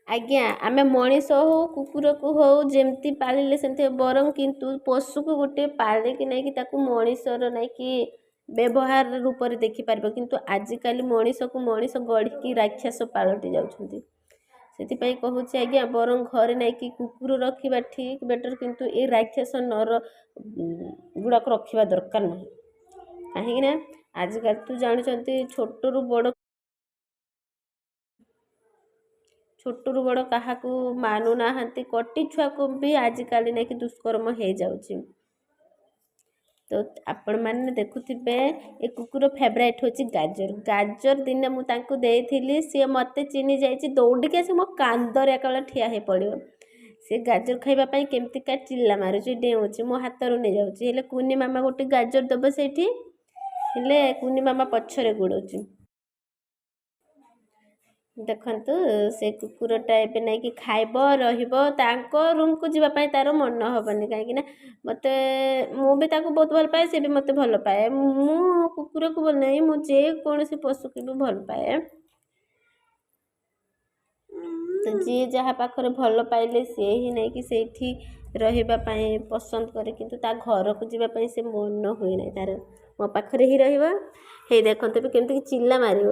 ଆଜ୍ଞା, ଆମେ ମଣିଷ ହଉ କୁକୁରକୁ ହଉ, ଯେମିତି ପାଳିଲେ ସେମିତି, ବରଂ କିନ୍ତୁ ପଶୁକୁ ଗୋଟେ ପାଳିକି ନେଇକି ତାକୁ ମଣିଷର ନେଇକି ବ୍ୟବହାର ରୂପରେ ଦେଖିପାରିବ। କିନ୍ତୁ ଆଜିକାଲି ମଣିଷକୁ ମଣିଷ ଗଢ଼ିକି ରାକ୍ଷସ ପାଲଟି ଯାଉଛନ୍ତି। ସେଥିପାଇଁ କହୁଛି ଆଜ୍ଞା, ବରଂ ଘରେ ନେଇକି କୁକୁର ରଖିବା ଠିକ୍ ବେଟର୍, କିନ୍ତୁ ଏ ରାକ୍ଷସ ନର ଗୁଡ଼ାକ ରଖିବା ଦରକାର ନୁହେଁ। କାହିଁକିନା ଆଜିକାଲି ତ ଜାଣୁଛନ୍ତି, ଛୋଟରୁ ବଡ଼ କାହାକୁ ମାନୁନାହାନ୍ତି। କଟି ଛୁଆକୁ ବି ଆଜିକାଲି ନେଇକି ଦୁଷ୍କର୍ମ ହେଇଯାଉଛି। ତ ଆପଣମାନେ ଦେଖୁଥିବେ, ଏ କୁକୁର ଫେଭରାଇଟ୍ ହେଉଛି ଗାଜର। ଗାଜର ଦିନେ ମୁଁ ତାଙ୍କୁ ଦେଇଥିଲି, ସିଏ ମୋତେ ଚିହ୍ନି ଯାଇଛି, ଦୌଡ଼ିକି ଆସି ମୋ କାନ୍ଧରେ ଏକାବେଳେ ଠିଆ ହେଇ ପଡ଼ିବ। ସେ ଗାଜର ଖାଇବା ପାଇଁ କେମିତିକା ଚିଲ୍ଲା ମାରୁଛି, ଡେଉଁଛି, ମୋ ହାତରୁ ନେଇଯାଉଛି। ହେଲେ କୁନି ମାମା ଗୋଟେ ଗାଜର ଦେବ ସେଇଠି, ହେଲେ କୁନି ମାମା ପଛରେ ଗୋଡ଼ଉଛି। ଦେଖନ୍ତୁ, ସେ କୁକୁରଟା ଏବେ ନେଇକି ଖାଇବ, ରହିବ। ତାଙ୍କ ରୁମ୍କୁ ଯିବା ପାଇଁ ତା'ର ମନ ହେବନି, କାହିଁକିନା ମୋତେ, ମୁଁ ବି ତାକୁ ବହୁତ ଭଲ ପାଏ, ସେ ବି ମୋତେ ଭଲ ପାଏ। ମୁଁ କୁକୁରକୁ ବୋଲି ନାହିଁ, ମୁଁ ଯେକୌଣସି ପଶୁକୁ ବି ଭଲ ପାଏ। ତ ଯିଏ ଯାହା ପାଖରେ ଭଲ ପାଇଲେ ସିଏ ହିଁ ନେଇକି ସେଇଠି ରହିବା ପାଇଁ ପସନ୍ଦ କରେ, କିନ୍ତୁ ତା ଘରକୁ ଯିବା ପାଇଁ ସେ ମନ ହୁଏ ନାହିଁ ତା'ର। ମୋ ପାଖରେ ହିଁ ରହିବ। ହେଇ ଦେଖନ୍ତୁ, ଏବେ କେମିତି ଚିଲ୍ଲା ମାରିବ।